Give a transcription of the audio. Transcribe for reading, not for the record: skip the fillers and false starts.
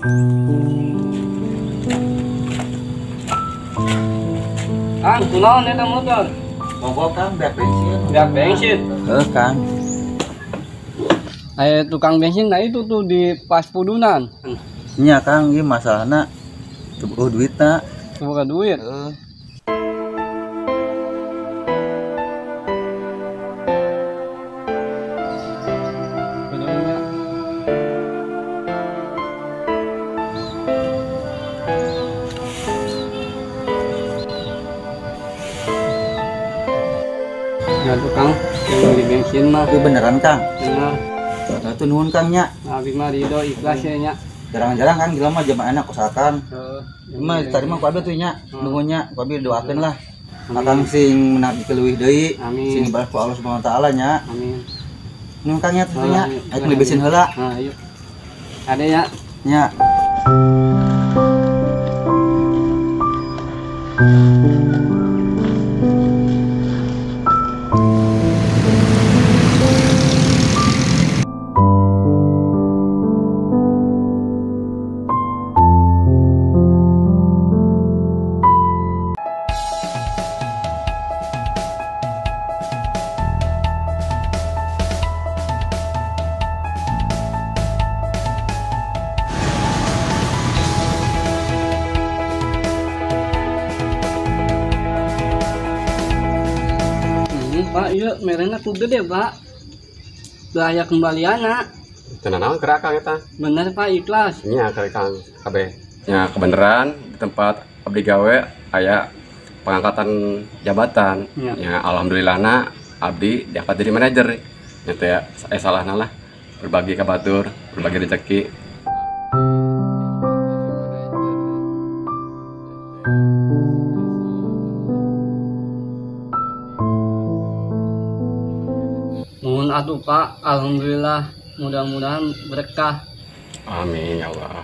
Kang, kunaon eta motor? Mogok Kang, beak bensin. Beak bensin. Heuh, Kang. Ayo tukang bensin nah itu tuh di pas pudunan. Nya Kang, ieu masalahna teu boga duitna. Teu boga duit. Heeh. Ya tukang, yang beli bensin mah. Itu beneran Kang? Bener. Nah, itu nuhun Kang nya. Nah, abi mah ridho ikhlas ya nya. Jarang-jarang kan gila mah jamaah enak usahakan. Heeh. Mah tadi mah ku abi tuh nya, nuhun nya, ku abi doakeun lah. Amin. Akang sing menabi keleuwih deui, Amin. sing dibalas ku Allah Subhanahu wa taala nya. Amin. Nuhun Kang nya tuh nya. Ayo, Ayo beli bensin heula. Nah, ayo. Ada ya. Nya. Pak, iya merena ku gede, Pak. Bahaya kembaliana. Teu naon gerak Kang eta? Bener Pak, ikhlas. Nya kali Kang kabeh. Nya kebenaran di tempat abdi gawe aya pengangkatan jabatan. Ya. Nya alhamdulillahna abdi diangkat jadi manajer. Nya teh salahna lah berbagi ka batur, berbagi rezeki. Mohon atuh Pak, alhamdulillah, mudah-mudahan berkah. Amin ya Allah.